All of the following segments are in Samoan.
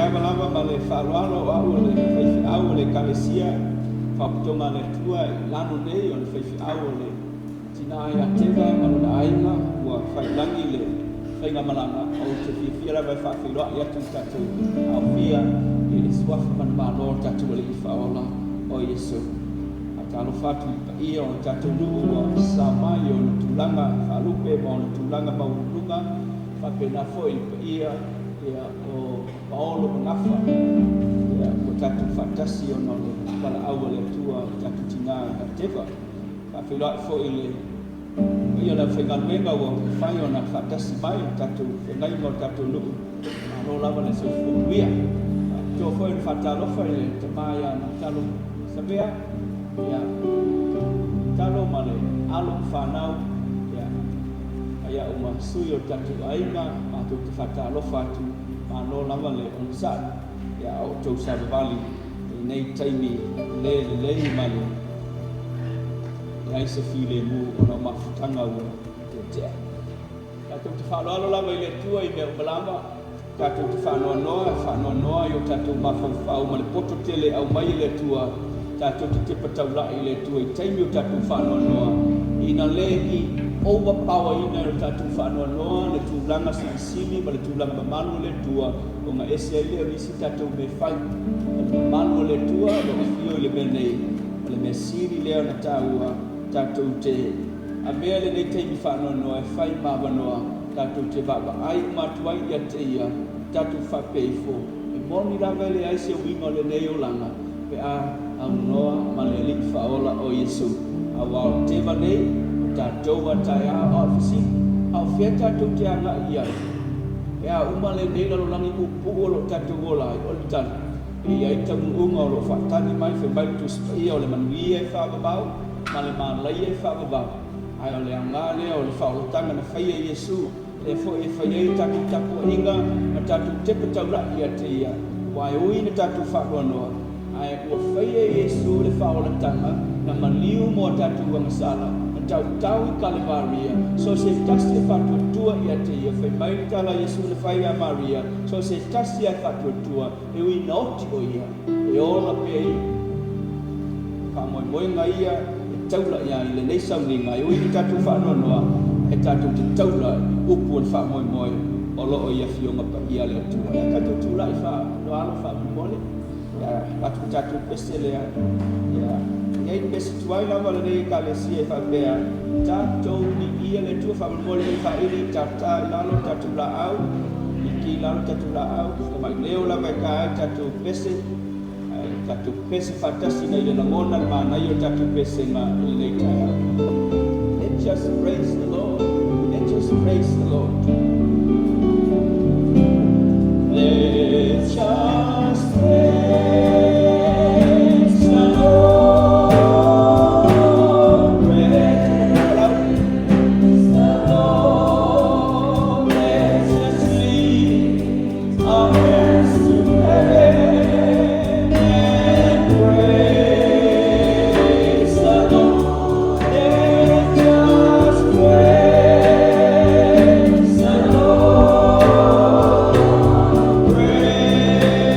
ava lava ma le faaaloalo o au o le faifeau o le Ekalesia Faapotopotoga a le Atua i lalo nei o le faifeau o le tina ia Teva ma lona aiga ua faiilagi le faigamalaga. Ou te fiafia lava e faafeiloai atu i tatou aofia i le suafa manumalo o le tatou Alii Faaola o Iesu. Faatalofa atu i le paia o le tatou nuu ua sao mai i ona tulaga faalupe ma ona tulaga maualuluga, faapena foi i le paia ia, o Paolo ma Gafa, ia, ua tatou faatasi ona o le valaau a le Atua i le tatou tina ia Teva. Faafeiloai foi i le paia o le aufaigaluega ua mafai ona faatasi mai i le tatou feagaiga o le tatou nuu. Malo lava le soifua manuia. Faapitoa foi ona faatalofa i le tama ia Mulitalo Savea, ia, Talo ma le alo ma fanau, ia, ai au ma sui o le tatou aiga, matou te faatalofa atu, malo lava le onosai, ia, a o outou savavali i lenei taimi le lelei ma le leai se filemu ona o mafutaga ua tetea. Tatou te faaaloalo lava i le Atua i mea uma lava, tatou te faanoanoa, e faanoanoa i o tatou mafaufau ma le poto tele e aumai e le Atua, tatou te tepa taulai i le Atua i taimi o tatou faanoanoa, ina le i overpower ina e o tatou faanoanoa le tulaga silisili ma le tulaga mamalu o le Atua, ona ese ai lea o nisi tatou mea e fai. O le mamalu o le Atua o lo o afio i le mea nei, o le mea sili lea ona taua, tatou te avea lenei taimi faanoanoa e fai ma avanoa tatou te vaavaai uma atu ai ia te Ia, tatou faapea ifo, e moni lava e leai se uiga o lenei olaga pe a aunoa ma le Alii Faaola o Iesu. Aua o le teva nei, o tatou a taeao, a o le fesili, a o fea tatou te agai i ai pe a uma lenei lalolagi puupuu o lo o tatou ola ai? O le tali, e i ai taunuuga o lo o faatali mai, fai mai le Tusi Paia, o le manuia e faavavau ma le malaia e faavavau. Ae o le aoga lea o le faaolataga na faia e Iesu, lea foi e fai ai a tatou tapuaiga ma tatou tepa taulai ia te Ia, aua e ui ina tatou faanoanoa, ae ua faia e Iesu le faaolataga na maliu mo a tatou agasala, na tautau i Kalevaria, so o se tasi e faatuatua ia te Ia. Fai mai le tala a Iesu na fai ia Maria, so o se tasi lava e faatuatua, e ui ina oti o ia, e ola pea ia. O faamoemoega ia e taula i ai lenei sauniga, e ui ina tatou faanoanoa, ae tatou te taula i upu o le faamoemoe o lo o i Afioga Paia a le Atua. Ia tatou tulai faaaloalo faamolemole, ia avatu le tatou pese lea. Ia i ai le pese tuai lava a lenei Ekalesia e faapea, Tatou viia le Atua faamolemole e faaili tata i lalo tatou laau, liki i lalo tatou laau, tamai leo lava e ta ai tatou pese, ae tatou pese faatasi ina ia lagona le manaia o tatou pesega i lenei taeao. Let us praise the Lord. Let us praise the Lord. Let us praise the Lord. Praise the Lord. Let us lift our hands to heaven and praise the Lord. Let us praise the Lord. Praise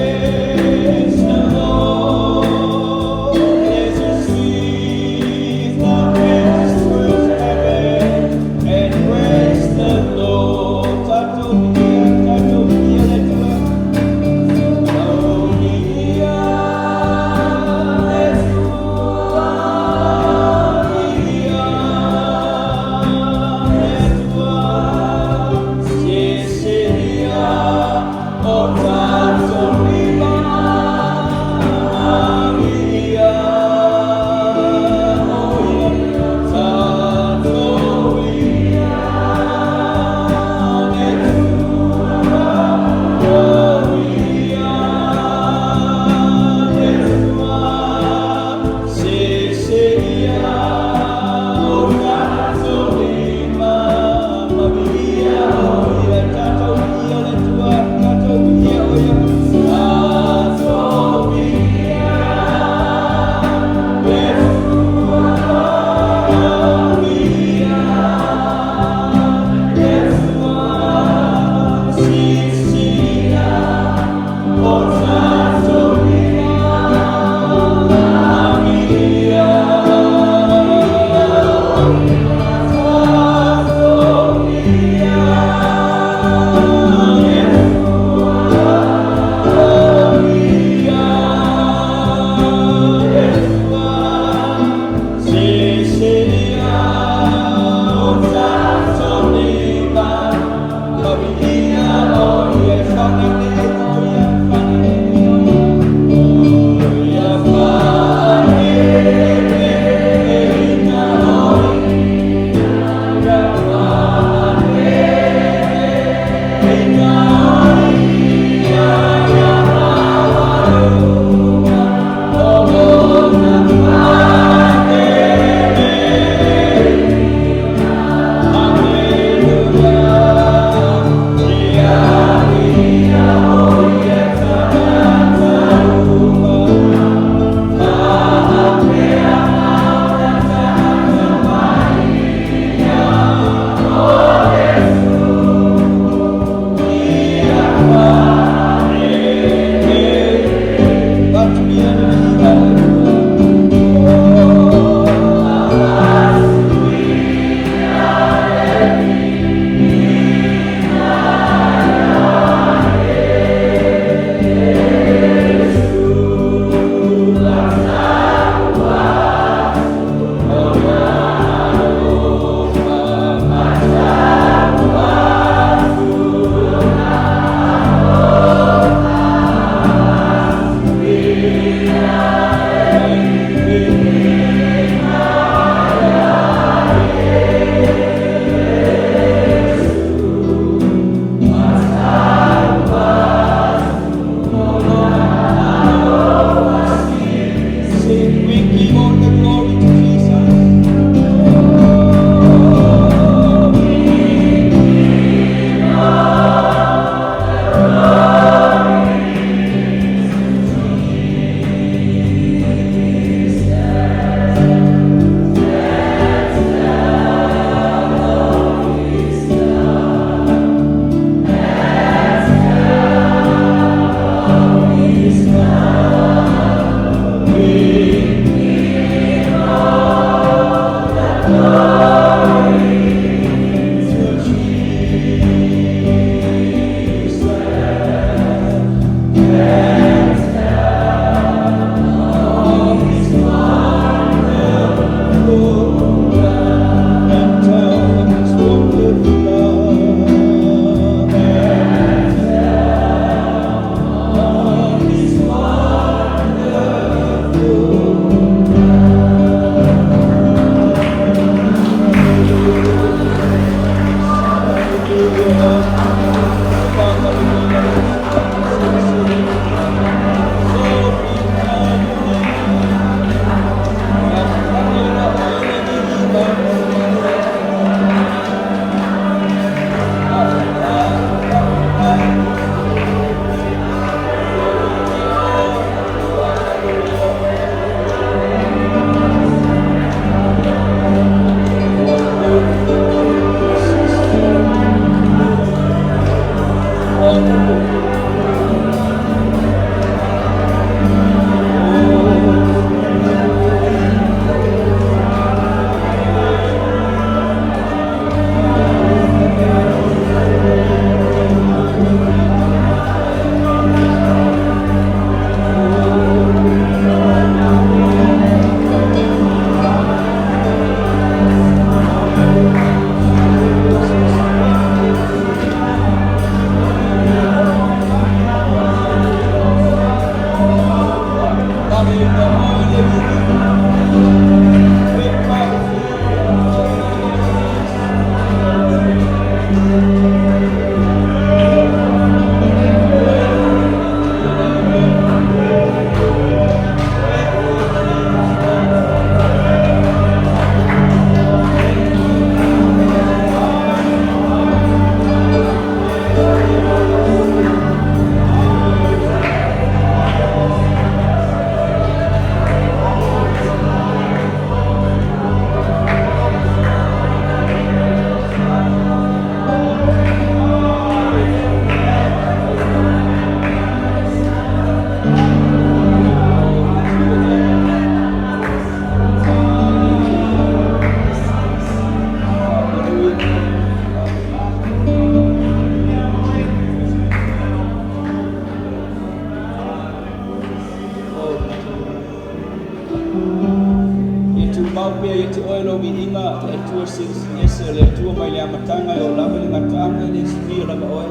pea ia te oe lou viiga, le Atua Silisili Ese, o le Atua mai le amataga e oo lava i le gataaga, e le suia lava oe,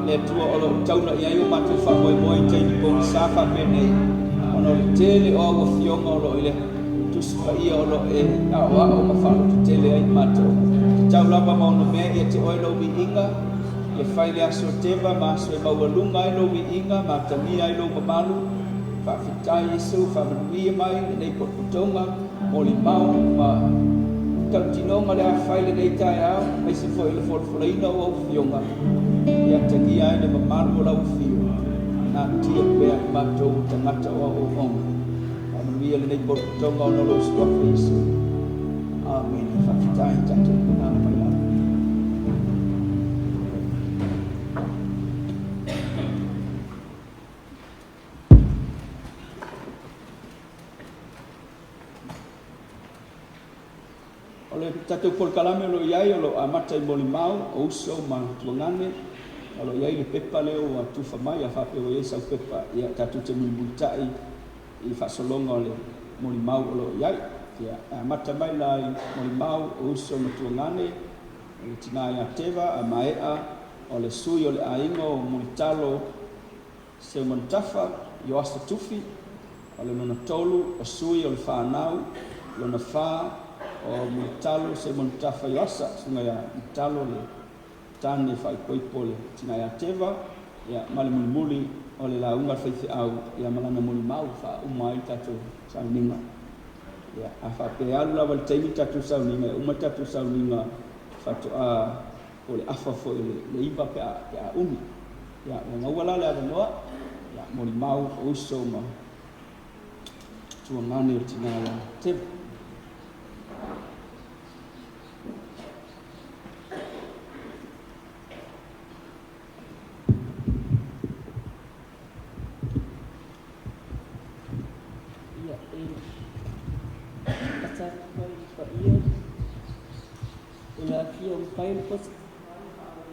le Atua o lo o taula i ai o matou faamoemoe i taimi pogisa faapenei, ona o le tele o au afioga o lo o i le Tusi Paia o lo o e aoao ma faalototele ai i matou. Tatau lava ma onomea ia te oe lou viiga, ia fai le aso teva ma aso e maualuga ai lou viiga ma atagia ai lou mamalu. Faafetai Iesu, faamanuia mai lenei potopotoga, molimau ma tautinoga le a fai lenei taeao, aemaise foi o le folafolaina o au afioga, ia atagia ai le mamalu o lau afio, natia pea i matou o tagata o au auauna. Faamanuia lenei potopotoga ona o lou suafa Iesu. Amene. Faafetai tatou agaga mai lava. O le tatou polokalame o lo o i ai, o lo o amata i molimau o uso ma tuagane, o lo o i ai le pepa lea ua tufa mai, a faapea ua i ai sau pepa, ia tatou te mulimulitai i faasologa o le molimau o lo o i ai. Ia, e amata mai la i molimau o uso ma tuagane, o le tina ia Teva, a maea o le sui o le aiga o Mulitalo Seumanutafa, Ioasa Tufi, o le lona tolu o sui o le fanau, lona fa o Mulitalo Seumanutafa Ioasa, susuga ia Mulitalo le tane faaipoipo le tina ia Teva, ia, ma le mulimuli o le lauga a le faifeau, ia ma lana molimau e faauma ai le tatou sauniga. Ia, a faapea e alu lava i le taimi le tatou sauniga, e uma le tatou sauniga faatoa po o le afa foi o le 9 pe a umi. Ia, ua maua la le avanoa, ia, molimau o uso ma tuagane o le tina ia Teva. Ia, e faatalofa atu ai i le paia o le afio o mafai ona posi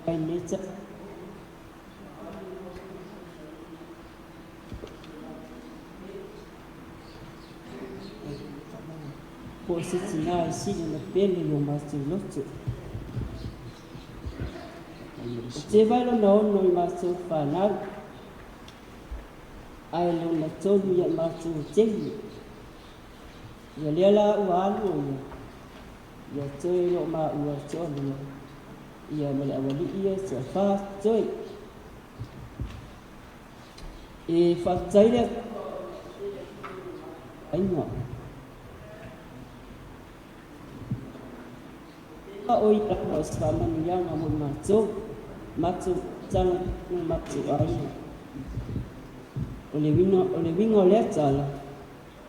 ai lenei taeao. Po o se tina e sili ona pele i o matou loto. O Teva e lona ono i matou fanau, ae lona tolu ia matou o teine. Ia lea la ua alu o ia, ia toe o maua toalua, ia ma le aualii ia toafa toe. E faafetai le aiga. O ia o se faamanuiaga mo matou, matou taga ma matou aiga. O le uiga o lea tala,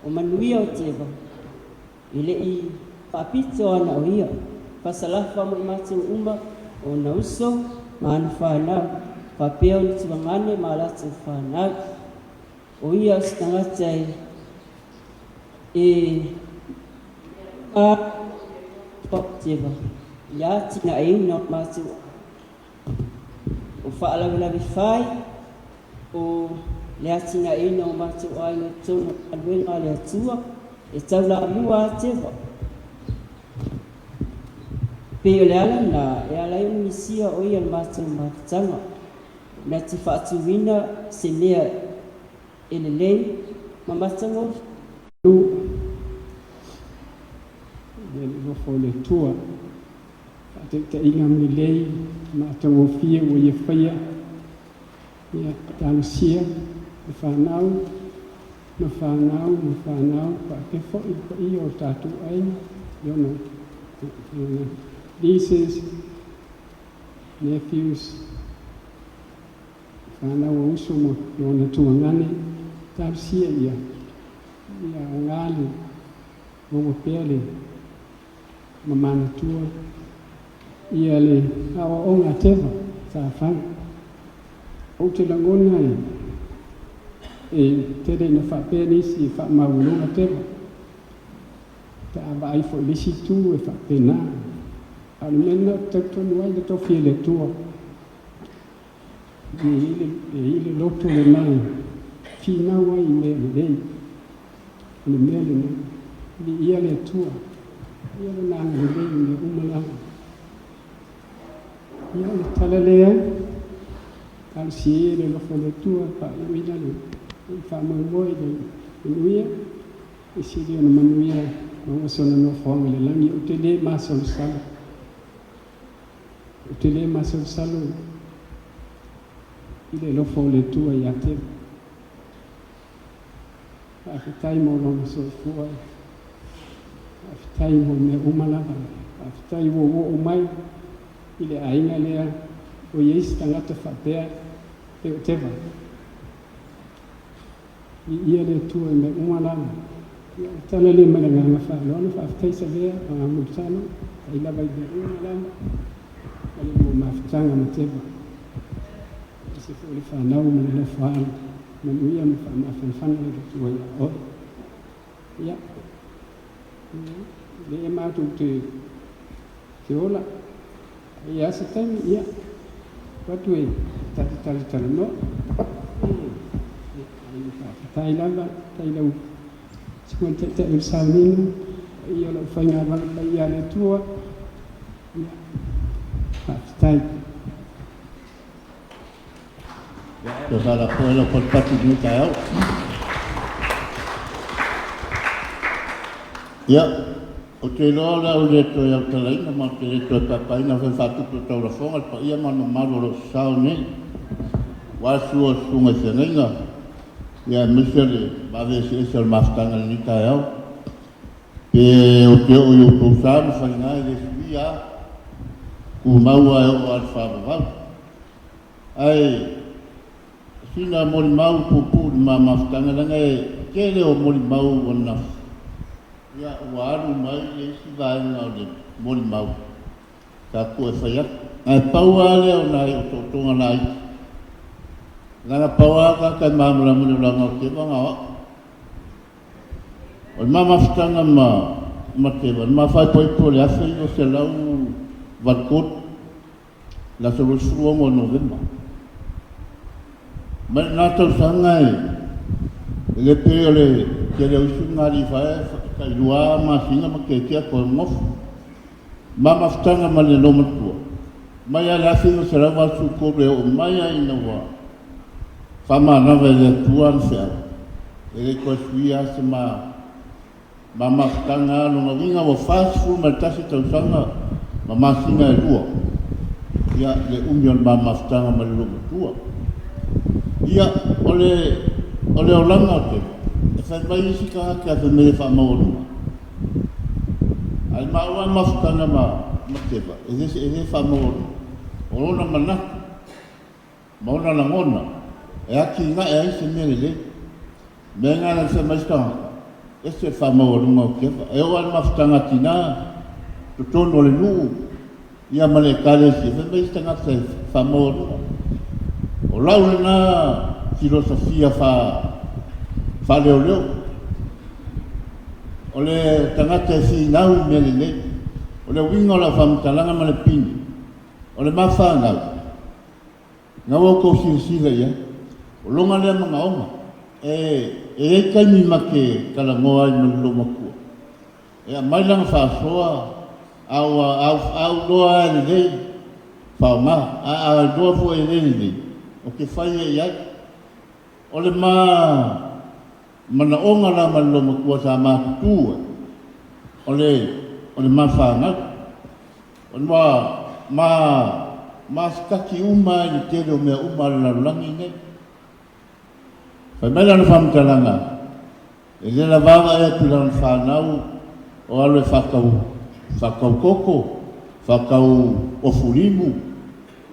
o manuia o Teva, e le i faapito ana o ia, fasalafa mo i matou uma, o na uso ma ana fanau, faapea ona tuagane ma latou fanau. O ia o se tagata e Teva, ia atinaeina o matou o faalavelave fai, o le atinaeina o matou aiga i totonu o galuega a le Atua, e taulamua a Teva. Pei o le ala na e ala ai ona misia o ia le matou mafutaga, na te faatuina se mea e lelei ma matagofie. Ia le alofa o le Atua, faataitaiga ma lelei ma matagofie ua ia faia, ia talosia le fanau ma fanau ma fanau, faapea foi le paia o tatou aiga, i ona nieces, nephews, fanau a uso ma ona tuagane, talosia ia ia aoga le maua pea le mamanatua ia le aoaoga a Teva sa fai. Ou te lagona e tele ina faapea nisi e faamaualuga Teva, pe a vaai foi i le isi itu e faapena. A o le mea lena ou te talitonu ai le tofi e le Atua, e i ai le loto lena e finau ai i mea lelei. O le mea lena. Viia le Atua, ia Lona agalelei i mea uma lava. Ia, o le tala lea, talosia ia i le alofa o le Atua e faaiuina le faamoemoe i le manuia, e sili ona manuia maua sona nofoaga i le lagi. Ou te le masalosalo, ou te le masalosalo i le alofa o le Atua ia te au. Faafetai mo lona soifua. Faafetai mo mea uma lava. Faafetai ua ou oo mai i le aiga lea ua i ai se tagata faapea e o Teva. Viia le Atua i mea uma lava. Ia, o le tala lea ma le agaga faaaloalo. Faafetai Savea, Mulitalo, faafetai lava i mea uma lava ma le lua mafutaga ma Teva. Aemaise foi le fanau ma le nofo a alo. Manuia ma faamafanafana le Atua ia oe. Ia, lea matou te te ola. E i ai se taimi, ia, tuu atu e ta te talatalanoa. Ia, faafetai lava, faafetai i lau Susuga i le Taitai o le Sauniga, paia o le aufaigaluega paia a le Atua. Ia, faafetai. Toe faalapoe lau patupatu i lenei taeao. Ia, ou te iloa o le a ou le toe autalaina ma ou te le toe paepaeina foi faatupe o taulafoga le paia ma le mamalu o lo o sasao nei aua le susu o susuga i feagaiga, ia aemaise le vave eseese o le mafutaga i lenei taeao. Pe ou te oo i outou sa ma faiga e le suia lava, tumau lava e oo lava i le faavavau. Ae sina molimau puupuu i le ma mafutaga, leaga e tele o molimau ananafi, ia ua alu mai le isi vaega o le molimau sa tuu e fai atu. Ae pau lava lea o nai otootoga laiti, leaga pau lava tagata e malamalama i le olaga o Teva na o au. O le ma mafutaga ma Teva, na ma faaipoipo i le 1983, le aso 26 o Novema. Mai lena tausaga e le pei o le tele o isi uligalii fai tailua masina ma tietia toe nofo. Ma mafutaga ma le loomatua mai lava le 1983 e oo mai lava ina ua faamanava e le Atua ana feau, e le toe suia lava se ma mafutaga. Lona uiga ua 41 tausaga ma masina e lua, ia le umi o le ma mafutaga ma le loomatua. Ia, o le olaga o Teva, e fai mai isi tagata fai mai e faamaualuga. Ae maua mafutaga ma Teva, e le faamaualuga. O lona manatu ma ona lagona e atinae ai se mea lelei. Mea lena na fai mai isi tagata, ese le faamaualuga o Teva. E oo lava i le mafutaga a tina, totonu o le nuu, ia ma le ekalesia, fai mai isi tagata e faamaualuga. O lau lena filosofia faaleoleo. O le tagata e finau i mea lelei. O le uiga o lau faamatalaga ma le pine, o le mafanau, na ua outou silasila i ai. O lona lea manaoga, e i ai taimi ma te talanoa ai ma le loomatua. E aumai lana faasoa, au loa e lelei, faaaoga. A iloa foi e le lelei, ou te fai ai i ai. O le ma manaoga la ma le loomatua sa matutu ai, o le mafanau. O le ma sitaki uma i le tele o mea uma a le lalolagi nei. Fai mai lana faamatalaga, e le lavava e atu i lana fanau o alo e faatau koko, faatau ofulimu,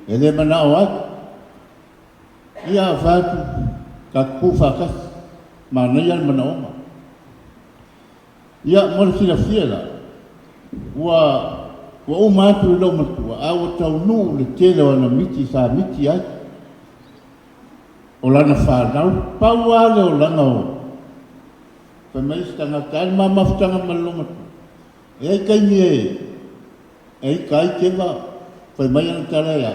e le manao ai. Ia fai atu, tatou faatasi, manaia le manaoga. Ia, mo le silafia la, ua uma atu le loomatua, a ua taunuu le tele o ana miti sa miti ai. O lana fanau, pau lava le olaga o fai mai isi tagata, ai le ma mafutaga ma le loomatua. E ai taimi e ita ai Teva, fai mai ana tala e au.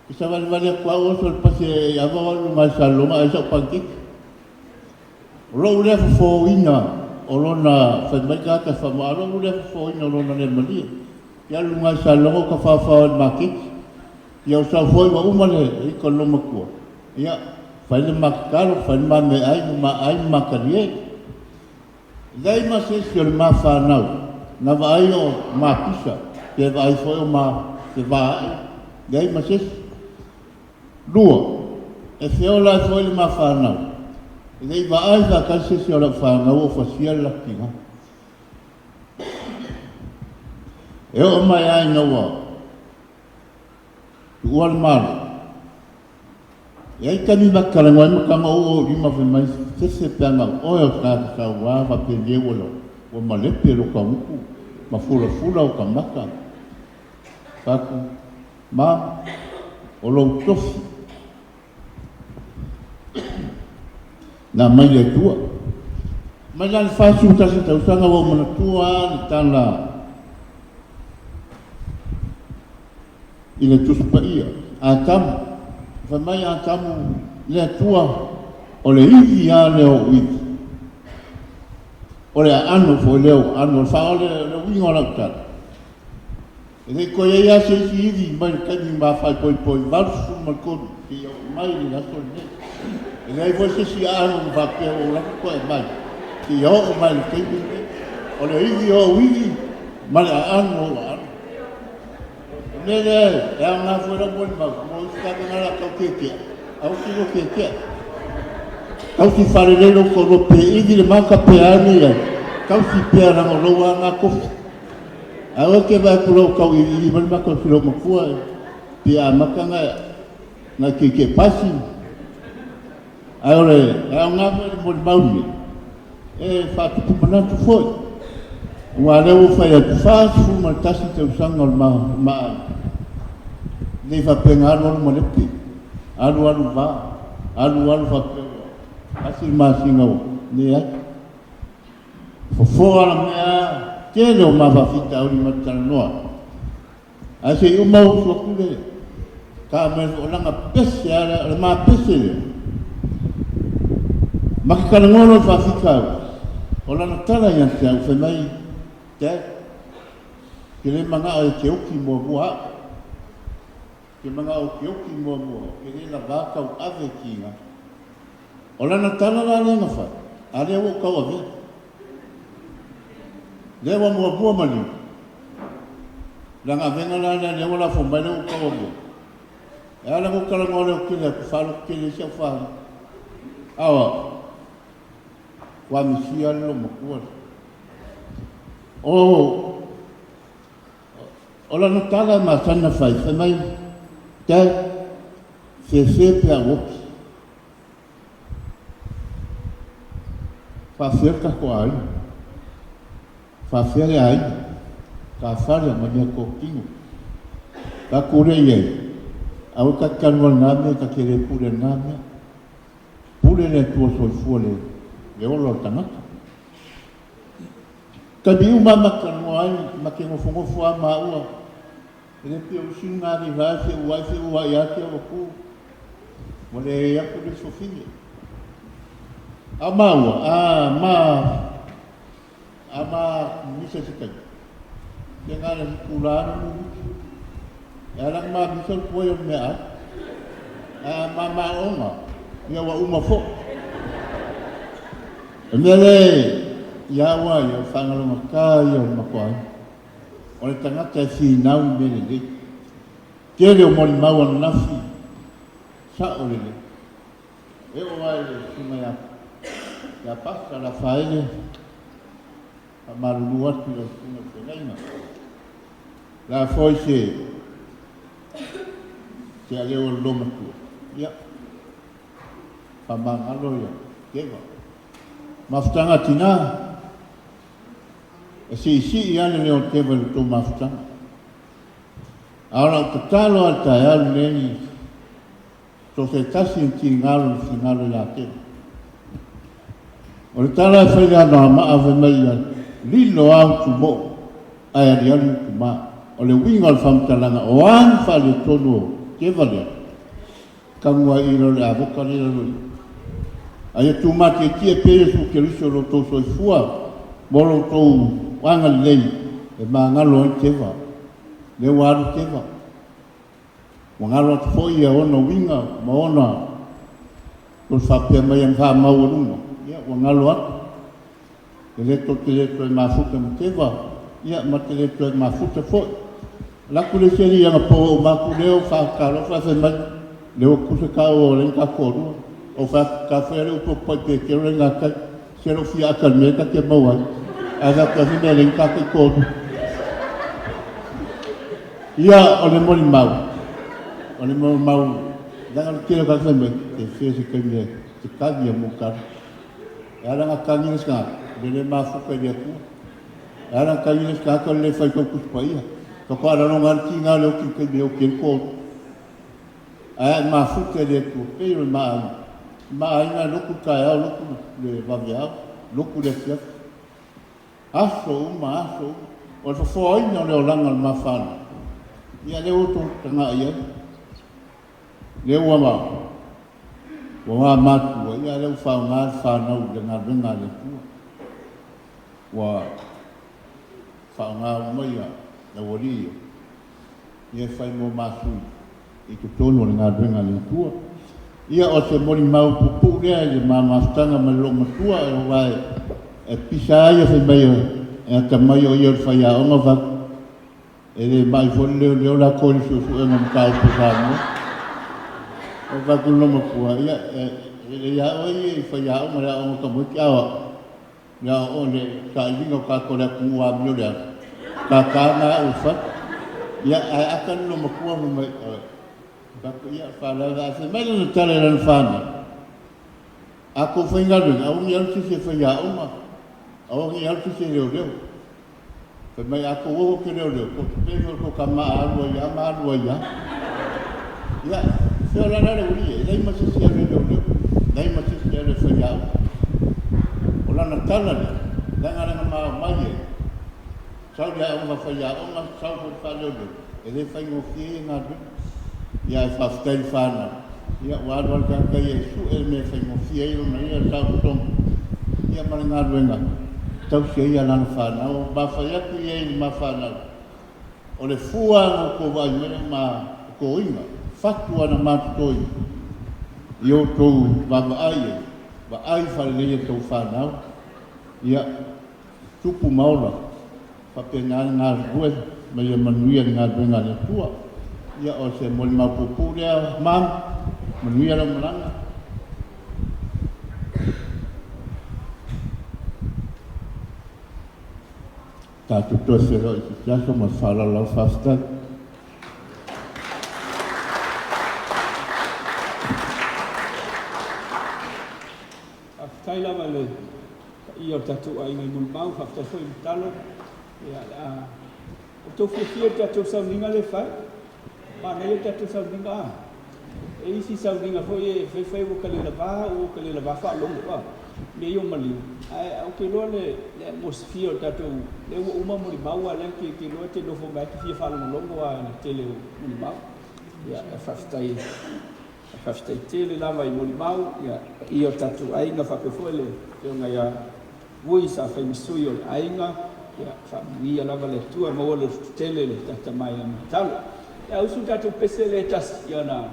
E savalivali atu au oso le pasi e ava o alu mai salonga ai sau pankeki. O lou lea fofōina o lona fai mai tagata faamua a lou lea fofoina o lona le malie. Ia alu luga i Salogo ka faofao i le maketi. Ia o sau foi ua uma le ika o le loomatua, ia fai le ma tatalo, fai le ma meaai ma ma ai ma ma talie. Leai ma se isi o le ma fanau na vaai o ma pisa pe vaai foi o ma fevaai, leai ma se isi. Lua, e feola ai foi le ma fanau, e le i vaai faatasi se isi o lau fanau o fasia le latou tina. E oo mai lava ina ua tuua le Malo, e i ai taimi ma te talanoa ai ma taga ou ou lima fai mai, Sese pe ana o oe o se tagata saua faapenei ua ua malepe lo ta gutu ma fulafula o ta mata. Fai atu, Ma, o lou tofi na aumai le Atua. Mai la le 41 tausaga ua ou manatua lava le tala i le Tusi Paia, Atamu, fai mai Atamu, le Atua, o le ivi lava lea o ou ivi, o le aano foi lea o ou aano, o le faa, o le uiga o lau tala, E le i toe i ai lava se isi ivi mai le taimi ma faaipoipo i 83 seia oo mai i le aso lenei. E leai foi se isi aano na faapea ua ou alu atu toe aumai seia oo mai i le taimi lenei. O le ivi o ou ivi ma le aano o ou aano. O le mea lea e aoga foi lau molimau mo isi tagata na o le a tau tietie, aua te lua tietie. Tausi faalelei lou toalua pe ivi le mata pe a le mea e i ai, tausi pea leaga o lou lava lena tofi. Aua e te vaai atu loa ua tau iliili mai le matou si loomatua e fia amata ona e tietie pasi. Ae o le aoga foi o le molimau lenei, e faatupu manatu foi. Aua o lea ua ou fai atu, 41 tausaga o le ma aiga, e le faapea na alu alu malepe, alu alu va, alu alu faapea ua tasi le masina ua leai. Fofoa la mea tele o ma faafitauli ma te talanoa. Ae se i uma ou usu atu le ta mai le olaga pese lava o le ma pese lea. Ma te talanoa loa i faafitauli. O lana tala ia te au fai mai, Dad, ou te le manao e te oti muamua au. Ou te manao ou te oti muamua, ou te le lava tau ave tiga. O lana tala la lea na fai, a lea ua ou tauavea. Lea ua muamua maliu. Lana avega la lea, lea ua lafo mai lea ua ou tauavea. E ala ona ou talanoa leotele atu, faalototele ai si au fanau. A o au, ua misia le loomatua lea. O, o lana tala e masani na fai, fai mai, Dad, fefe pe a ou oti. Faafefea le tatou aiga? Faafefea le aiga? Tafale ma mea totino. Tatou lea i ai, aua ta te talanoa i lena mea, ta te le pule i lena mea. Pule le Atua Soifua le, le ola o le tagata. Taimi uma lava ma te talanoa ai, ma te nofonofo lava maua, E le pei o isi na alivae feuai feuai a te ua tu. Ua leai atu le isi fafine. A maua, a ma, a ma misa i se taimi. Te ngā le hiku la anu mu miki. E ala ma misa o tuai o le mea ai. A ma ma onga, ia ua uma fo. E mea le, ia ua ia o whangalonga ka ia o le makoa ai. O le tagata e finau i mea lelei. Tele o molimau ananafi, sao lelei. E oo lava i le susuga ia, ia Pasta Lafaele, faamalulu atu i lau susuga i le feagaiga. O le a foi se, se aleo o le loomatua? Ia, faamagalo ia Keva. Mafutaga a tina. E siisii lava le leo o Teva i le tou mafutaga. A o lau tatalo lava i le taeao lenei, so o se tasi na tiga lona finagalo ia Teva. O le tala e fai le Anoamaa fai mai ia lilo lava utumoo ae aliali utumaa. O le uiga o le faamatalaga, o a ni faaletonu o Teva lea, Tanu ai i lalo le avoka lea i lalo i. A ia tumatietie pea Iesu Keriso i lo outou soifua Mo lo outou agalelei e magalo ai Teva, lea ua alu Teva, ua galo atu foi ia ona uiga ma ona toe faapea mai ana faamaualuga, ia ua galo atu. E le tou te le toe mafuta ma Teva, ia ma te le toe mafuta foi. Alu atu le isi alii anapo ua uma atu lea ua faatalofa ae fai mai, lea ua tutusa tāua ua leai ni ta toalua. Ou fai atu, ta fai a le upu a Tupai Petelo lea i gatai, se lou fia ata i le mea ta te maua ai, ae fai atu, o le a se mea e leai ni ta taitoalua. Ia, o le molimau, o le molimau, leaga o le tele o tagata fai mai, e fia se taimi e te tagi ia Mulitalo. E ala ona tagi le isi tagata, o le le mafuta i le Atua. E ala ona tagi le isi tagata o le le faitau Tusi Paia. Faatoa lagona lava le tiga o le oti i le taimi e oti ai le toalua. Ae a e mafuta i le Atua, pei o le ma aiga. O le ma aiga e lotu le taeao, lotu le vaveao, lotu le afiafi. Aso uma, aso uma. O le fofoaina o le olaga o le ma fanau, ia lea ua outou tagai i ai. Lea ua ua matua, ia lea ua faaaoga le fanau i le galuega a le Atua. Ua faaaoga uma ia aualii ia, ia e fai mo ma sui i totonu o le galuega a le Atua. Ia o se molimau puupuu lea i le ma mafutaga ma le loomatua, aua e pisa lava ia fai mai e atamai o ia o le faiaoga fai E le mai foi le leoleo latou i le suesuega o mataupu a Samoa. O tatou loomatua, ia, e lelei lava oe ia i faiaoga i le aoga o tamaiti, a o au, le aoaoga i le sailiga o tatou o le atunuu amioleaga, tata na au e fai. Ia, ae ata le loomatua fai mai, oi, tatou, ia, faalavelave. Ae fai mai lana tala i lana fanau, a tou faigaluega, aua ne i alu se isi e faiaoga, aua ne i alu se isi e leoleo. Fai mai a tou o tou te leoleo, tou te pei foi o le tou tama a alu ai lava ma alu ai lava. Ia, se o le ala lea ua i ai, e leai ma se isi e alu e leoleo, leai ma se isi e alu e faiaoga. O lana tala lea, leaga lana ma omai ai, sau i le aoga faafaiaoga, sau foi i le faaleoleo, e le faigofie ia galuega. Ia ae faafetai i le fanau, ia ua alu lava le tagata ia e sue le mea e faigofie ai ona ia saolotoga, ia ma le galuega e tausi ai lana fanau. Ma fai atu i ai i le ma fanau, o le fua na outou vaai mai o ma totoina, fatu lava na ma totoina i outou vaavaai ai, vaai faalelei i a outou fanau, ia tupu ma ola faapena le galulue ma ia manuia le galuega a le Atua. Ia o se molimau puupuu lea, Mom, manuia lau malaga. Tatou toe feiloai i se isi aso ma le faaaloalo lava. Faafetai. Faafetai lava i le paia o le tatou aiga i Molimau, faafetai foi i Matalo. Ia, o le a outou fiafia i le tatou sauniga lea e fai. Manaia le tatou sauniga a. E isi sauniga foi e fai fai ua kalelava ua kalelava faalogo a. Mea ia o maliu. Ae ou te iloa le le atmosphere o le tatou lea ua uma molimau a lea te te iloa e te nofo mai e te fia faalogologo lava i le tele o molimau. Ia, faafetai Faafetai tele lava i molimau ia paia o tatou aiga faapea foi le afioga ia Vui sa fai ma sui o le aiga ia faamanuia lava le Atua maua le loto tele le tata mai a Matalo. Ia usu tatou pese lea e tasi ia ona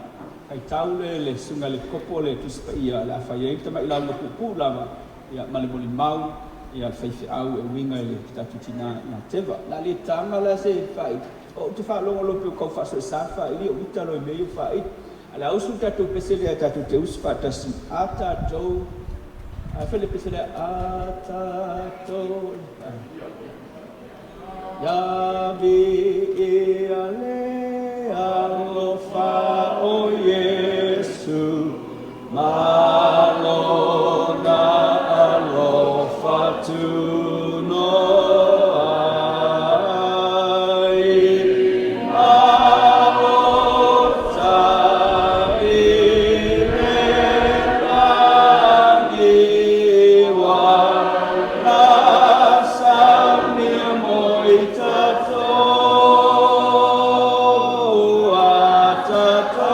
faitau lea le susuga i le Kopo le Tusi Paia o le a fai ai le tamai lauga puupuu lava ia ma le molimau ia le faifeau e uiga i le tatou tina ia Teva. O le a le taga la se faaiuga Ou te faalogo loa pei ua tau faasoesa le faaili, o ita loa i mea ia ua faaili. Ae o le a usu le tatou pese lea tatou te usu faatasi, a tatou, a fai le pese lea, a tatou, ia viia le alofa o Iesu, ma lona alofa tunoa ai, ma ota i le lagi ua na saunia mo i tatou a tatou.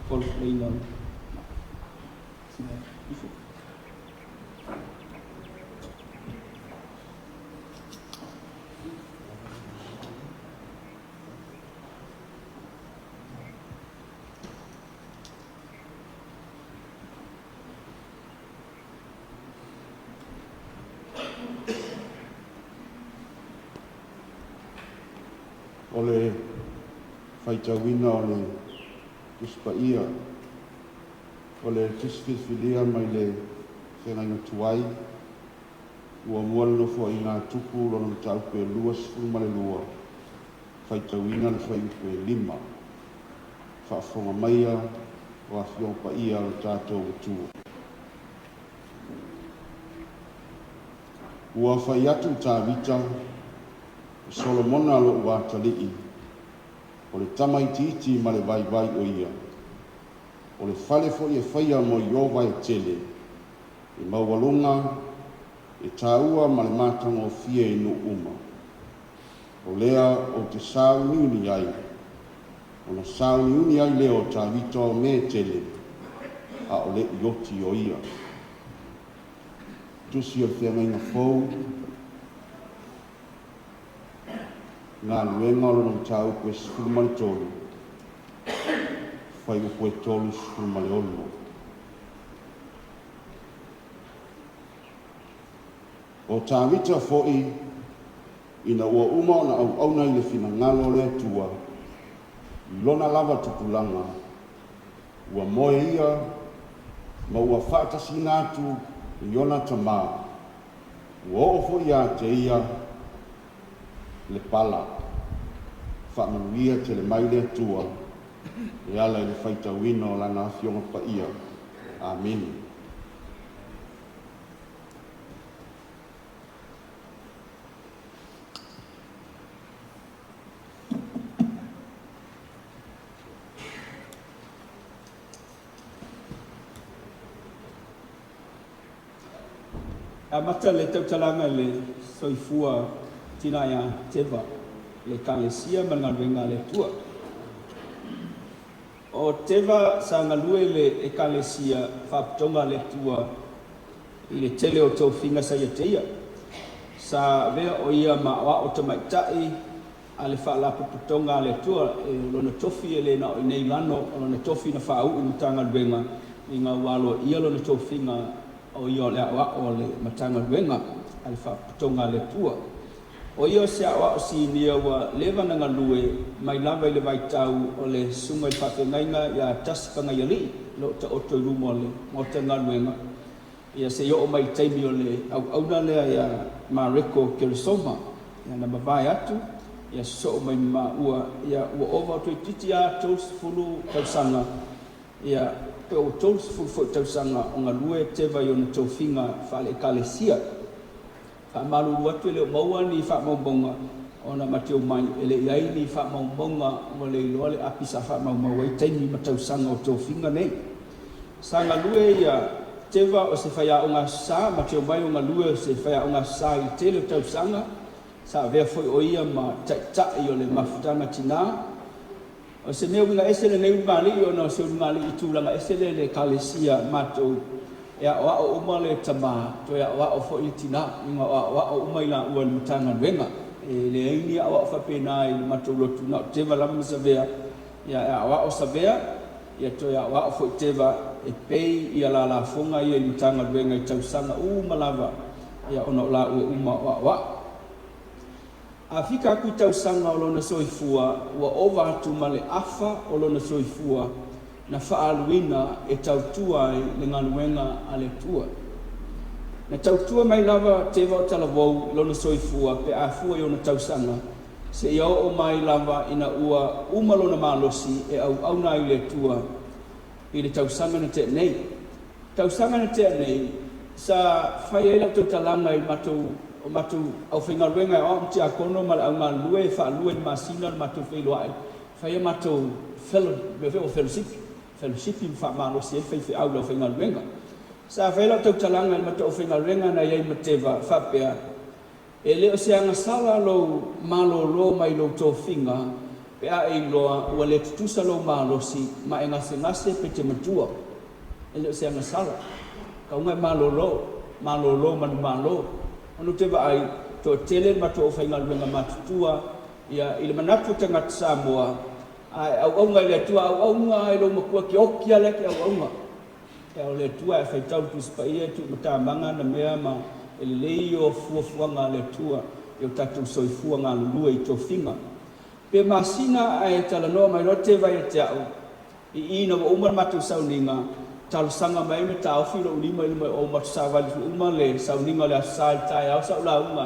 folafolaina o le Sina Ifo. O le faitauina o le Tusi Paia, o le Tusi Filifilia mai le Feagaiga Tuai, muamua le Nofoaiga a Tupu lona mataupu e 22, faitauina le fuaiupu e 5. Faafofoga maia o Afioga Paia a lo tatou Atua. Ua fai atu Tavita, o Solomona lo'u atalii, o le tamaitiiti ma le vaivai o ia. O le fale foi e faia mo Ieova e tele, e maualuga, e taua ma le matagofie i nuu uma. O lea ou te sauniuni ai, ona sauniuni ai lea o Tavita o mea e tele, a o le'i oti o ia. Tusi o le Feagaiga Fou, Galuega o lona mataupu e 13, fuaiupu e 36. O Tavita foi, ina ua uma ona auauna i le finagalo o le Atua, i lona lava tupulaga, ua moe ia ma ua faatasiina atu i ona tamā, ua oo foi ia te ia le pala. Faamanuia tele mai le Atua e ala i le faitauina o Lana Afioga Paia. Amene. Amata le tautalaga i le soifua tina ia Teva, le Ekalesia ma le galuega a le Atua. O Teva sa galue i le Ekalesia Faaputoga a le Atua i le tele o tofiga sa ia te ia. Sa avea o ia ma aoao tamaitai a le Faalapotopotoga a le Atua, e lona tofi e le na o i nei lano o lona tofi na faauu i le Matagaluega ina ua aloaia lona tofiga o ia o le aoao o le Matagaluega a le Faapotopotoga a le Atua. O ia o se aoao sinia ua leva na galue mai lava i le vaitau o le susuga i le faafeagaiga ia Tasi Pagaialii, o lo o taoto i luma o le Maota Galuega, ia seia oo mai i le taimi o le auauna lea ia Mareko Keresoma, ia na mavae atu, ia sosoo mai ma maua, ia ua ova toeitiiti lava 30 tausaga, ia pe ua 30 foi tausaga o galue Teva i ona tofiga faale-Ekalesia. Faamalulu atu e le o maua ni faamaumauga ona ma te omai e le i ai ni faamaumauga ua le iloa le api sa faamaumau ai taimi ma tausaga o tofiga nei. Sa galue ia Teva o se faiaoga Aso Sa ma te omai o galue o se faiaoga Aso Sa i le tele o tausaga. Sa avea foi o ia ma taitai o le mafutaga tinā. O se mea uiga ese lenei ulugalii ona o se ulugalii tulaga ese lea i le Ekalesia matou e aoao uma le tamā toe aoao foi le tinā ina o aoao uma i laua i le Matagaluega. E leai ni aoao faapena i le matou lotu na o Teva lava ma Savea ia e aoao Savea ia toe aoao foi Teva e pei ia la lafoga ia i le Matagaluega i tausaga uma lava ia ona o laua uma o aoao. A fika atu i tausaga o lona soifua, ua ova atu ma le afa o lona soifua na faaaluina e tautua ai le galuega a le Atua. Na tautua mai lava Teva o Talavou i lona soifua pe a fua i ona tausaga, seia oo mai lava ina ua uma lona malosi e auauna ai i le Atua i le tausaga na tea nei. Tausaga na tea nei, sa fai ai lau tautalaga i matou o matou aufaigaluega e aoao ma tiakono ma le au galulue e faalua i le masina le matou feiloai, fai a matou fellow, mea foi o fellowship, fellowship ma faamalosi ai le faifeau i le aufaigaluega. Sa fai lau tautalaga i le matou aufaigaluega na i ai ma Teva faapea, e le o se agasala lou malolo mai lou tofiga Pe a e iloa ua le tutusa lou malosi ma e gasegase pe te matua, e le o se agasala. Tauga e malolo, malolo manumalo. Ona ou te vaai, toatele le matou aufaigaluega matutua, ia, i le manatu o tagata Samoa, a e auauna i le Atua, auauna lava i lou matua e te oti lava la e te auauna. Ia, o le Atua e faitau le Tusi Paia e tuumatamaga ana mea ma e lelei ia o fuafuaga a le Atua i o tatou soifua galulue i tofiga. Pe masina ae talanoa mai loa Teva ia te a'u i i ina ua uma le matou sauniga, talosaga mai ai ma taofi lo'u lima i luma o matou savali foi uma le sauniga o le Aso Sa i le taeao sa ou lauga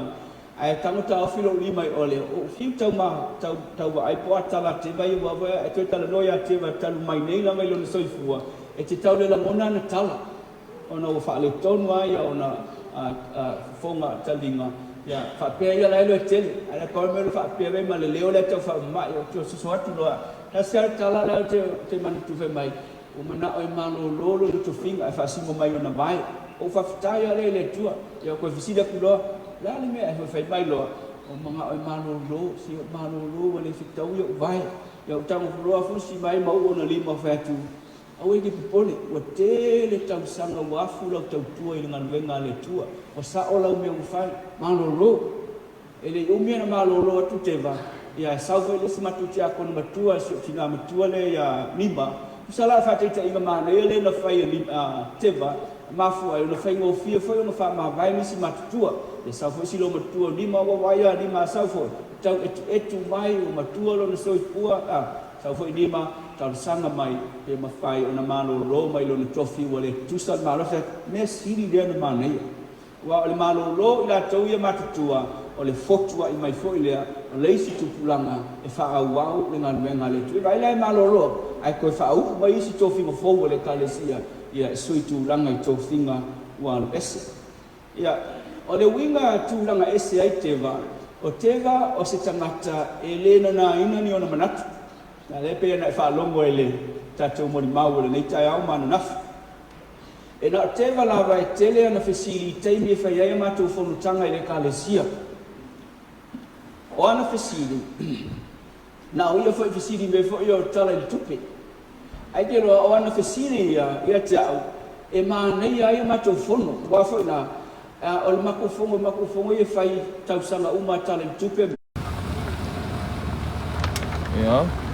ai, ae tago taofi lo'u lima i ole o'u fiu tau ma tau tau vaai po o a tala a Teva ia ua ae toe talanoa ia Teva talu mai nei lava i lona soifua e te tau le lagona ana tala. Ona ua faaletonu lava ia ona fofoga taliga, ia faapea ia la e loe tele. Ae pau le mea o le faapea mai ma le leo lea tau faamama'i, ou te soso atu loa. Tasi lava le tala lea ou te manatua fai mai, ua mana'o e malolo lona tofiga ae faasino mai ona vae. Ou faafetai lava lea i le Atua. Ia ou toe fesili atu loa, o le a le mea? Ae fai mai loa, ua mana'o e malolo, se ua malolo ua le fetaui o'u vae. Ia ou tago loa fusi mai ma ou ona lima ou fai atu, Aua e te popole, ua tele tausaga ua afu lau tautua i le galuega a le Atua. Ua sao lau mea ua fai. Malolo! E le i umi ona malolo atu Teva, ia e sau foi le isi matou tiakono matua, si ou tina matua lea ia Mima. Tusa la o le faataitaiga manaia lea na fai e Teva, e mafua ai ona faigofie foi ona faamavae nisi matutua. Ia sau foi si loomatua o Nima, ua vaai ia Nima a sau foi, tau etuetu mai, ua matua lona soifua, a. Sau foi Nima, talosaga mai pe mafai ona malolo mai lona tofi ua le tutusa le malosi atu. Mea sili lea ona manaia. Aua o le malolo i latou ia matutua, o le fotua'i mai foi lea o le isi tupulaga e faaauau le galuega a le Atua. Vaai la e malolo ae toe faauu mai isi tofiga fou a le Ekalesia ia e sui tulaga i tofiga ua alu ese. Ia, o le uiga tulaga ese ai Teva, o Teva o se tagata e le nanaina ni ona manatu. A lea e pei ona e faalogo i le tatou molimau o lenei taeao ma ananafi. E na o Teva lava e tele ana fesili i taimi e fai ai a matou fonotaga i le Ekalesia. O ana fesili, na o ia foi fesili i mea foi o Tala i le Tupe. Ae te iloa o ana fesili ia ia te au e manaia ai a matou fono, aua foi la, o le matou fono, o matou fono ia e fai i tausaga uma a Tala i le Tupe. Ia.